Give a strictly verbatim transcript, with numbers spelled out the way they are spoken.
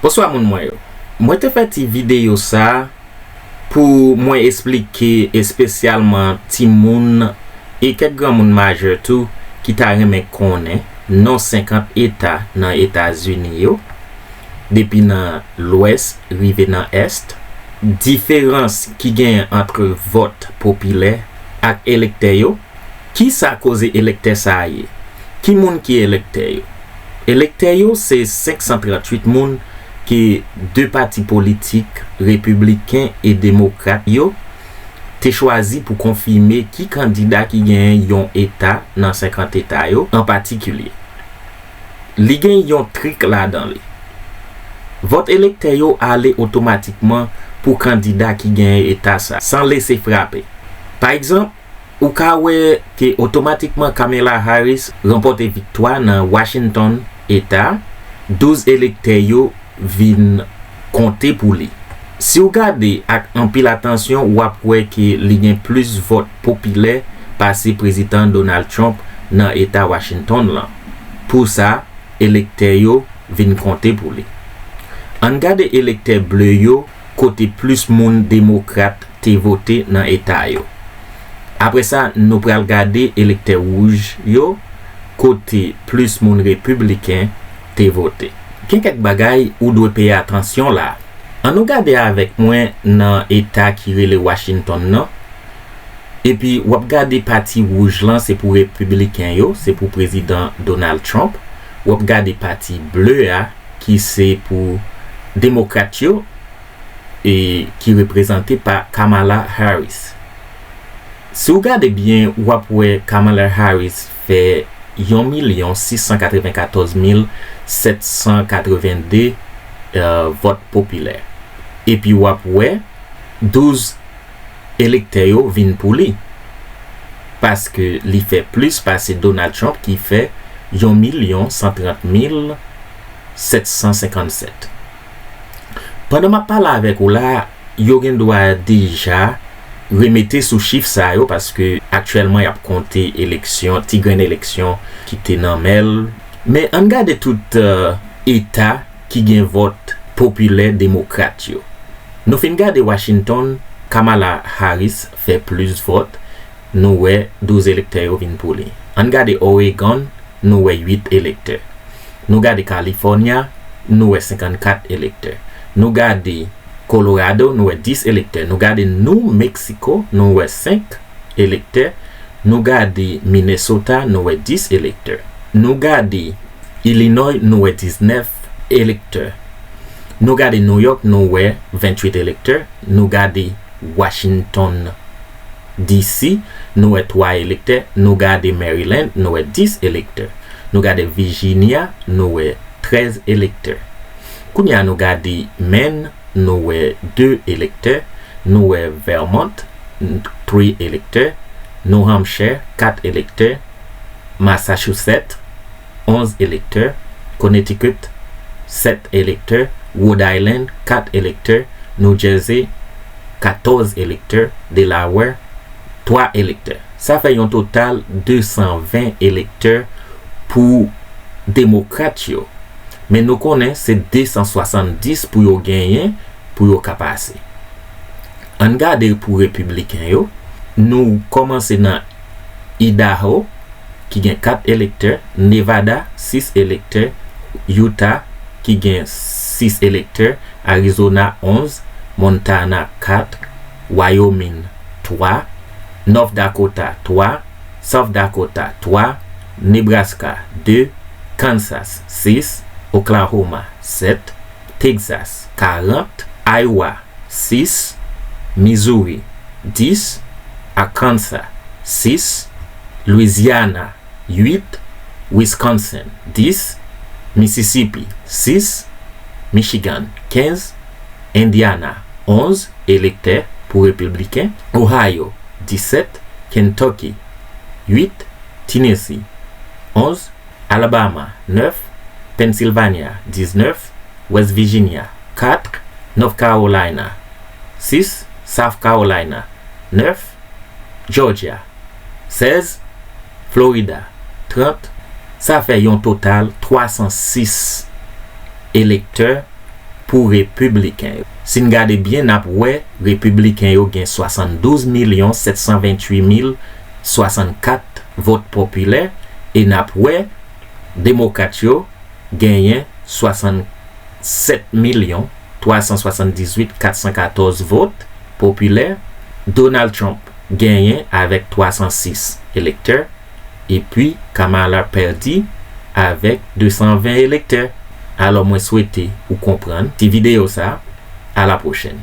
Bonswa moun mwen yo. Mwen te fè ti videyo sa pou mwen esplike espesyalman timoun e kèk granmoun majè tou ki ta renmen konnen non senkant eta nan Etazini yo, depi nan Lwès rive nan Ès, diferans ki genyen ant vòt popilè ak elektè yo. Kisa koze elektè sa a ye? Ki moun ki elektè yo? Elektè yo se senk san tranntuit moun ke de pati politik, repibliken e demokrat yo, te chwazi pou konfime ki kandida ki genyen yon eta nan senkant eta yo an patikilye. Li gen yon trik ladan li. Vòt elektè yo ale otomatikman pou kandida ki genyen eta sa, san lese frape. Pa egzanp, ou ka wè ke otomatikman Kamala Harris ranpòte viktwa nan Washington eta, douz elektè yo vin konte pou li. Si w gade ak anpil atansyon, w ap wè ke li gen plis vòt popilè pase Prezidan Donald Trump nan eta Washington lan. Pou sa, elektè yo vin konte pou li. Ann gade elektè ble yo kote plis moun demokrat te vote nan eta yo. Apre sa, nou pral gade elektè wouj yo kote plis moun repibliken te vote. Gen kèk bagay ou dwe peye atansyon la. Ann nou gade avèk mwen nan eta ki rele Washington nan. Epi w ap gade pati wouj lan se pou repibliken yo, se pou Prezidan Donald Trump. W ap gade pati ble a ki se pou demokrat yo e ki reprezante pa Kamala Harris. Si w gade byen, w ap wè Kamala Harris fè yon milyon sis san katrevenkatòz mil sèt san katrevenndde vòt popilè. Epi w ap wè douz elektè yo vin pou li. Paske li fè plis pase Donald Trump ki fè yon milyon san trant mil sèt san senkannsèt. Pandan m ap pale avèk ou la, yo gen dwa deja remete sou chif sa yo paske aktyèlman y ap konte eleksyon, ti grenn eleksyon ki te nan men l. Men ann gade tout eta ki gen vòt popilè demokrat yo. Nou fin gade Washington, Kamala Harris fè plis vòt, nou wè douz elektè yo vin pou li. Ann gade Oregon, nou wè uit elektè. Nou gade California, nou wè senkannkat elektè. Nou gade Colorado, nou wè dis elektè. Nou gade New Mexico, nou wè senk elektè. Nou gade Minnesota, nou wè dis elektè. Nou gade Illinois, nou wè diznèf elektè. Nou gade New York, nou wè venntuit elektè. Nou gade Washington D C, nou wè twa elektè. Nou gade Maryland, nou wè dis elektè. Nou gade Virginia, nou wè trèz elektè. Kounye a nou gade Maine, nou wè de elektè. Nou wè Vermont, twa elektè. New Hampshire, kat elektè. Massachusetts, onz elektè. Connecticut, sèt elektè. Rhode Island, kat elektè. New Jersey, katòz elektè. Delaware, twa elektè. Sa fè yon total de san ven elektè pou demokrat yo. Men nou konnen se de san swasanndis pou yo genyen pou yo ka pase. Ann gade pou repibliken yo. Nou kòmanse nan Idaho, ki gen kat elektè, Nevada, sis elektè, Utah, ki gen sis elektè, Arizona, onz, Montana, kat, Wyoming, twa, North Dakota, twa, South Dakota, twa, Nebraska, de, Kansas, sis, Oklahoma, sèt, Texas, karant, Iowa, sis, Missouri, dis, Arkansas, sis, Louisiana, uit, Wisconsin, dis, Mississippi, sis, Michigan, kenz, Indiana, onz elektè pou repibliken, Ohio, disèt, Kentucky, uit, Tennessee, onz, Alabama, nèf, Pennsylvania, diznèf, West Virginia, kat, North Carolina, sis, South Carolina, nèf, Georgia, sèz, Florida, trant. Sa fè yon total twa san sis elektè pou repibliken yo. Si n gade byen, n ap wè repibliken yo gen swasanndouz milyon sèt san venntuit mil swasannkat vòt popilè, e n ap wè demokrat yo genyen swasannsèt milyon twa san swasanndizuit kat san katòz vòt popilè, Donald Trump genyen avèk twa san sis elektè, epi Kamala pèdi avèk de san ven elektè. Alò, mwen swete ou konprann ti videyo sa. A la pwochèn.